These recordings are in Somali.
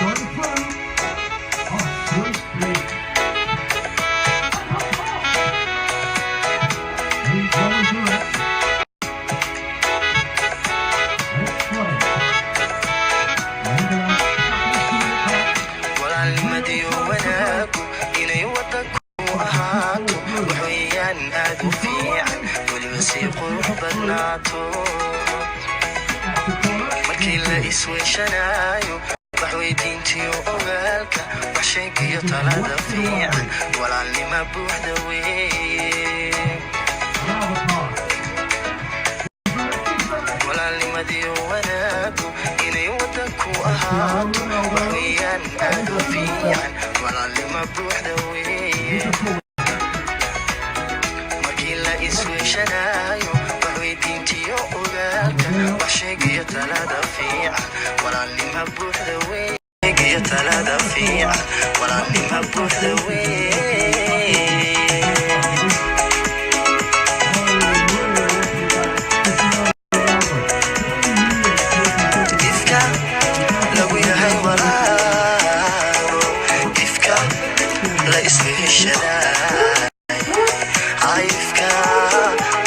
Going through. Oh, swiftly. He's going through it. Let's play. Nederland. Walaalnimadiyo wanaagu inay waddanku ahaato waxweeyaan aad u fiican, weliba sii qurux badnaato. That's a corner. Markii la isweyshanaayo, waxweydiintiyo ogaalka, wax sheegiyo talada fiican, walaalnima buuxda weeye. Another pass. Walaalnimadiyo wanaagu inay waddanku ahaato waxweeyaan aad u fiican, walaalnima buuxda weeye. Markii la isweyshanaayo, waxweydiintiyo ogaalka, wax sheegiyo talada fiican, walaalnima buuxda weegiyo talada fiican, walaalnima buuxda weeye. Ifka lagu yahay walaalo, ifka la isweheshadaay, ifka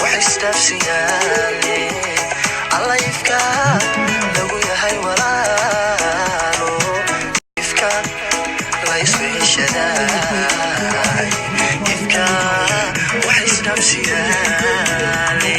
wax isdhaafsiyaale alla, ifka lagu yahay walaalo, ifka la isweheshadaay, ifka wax isdhaafsiyaale.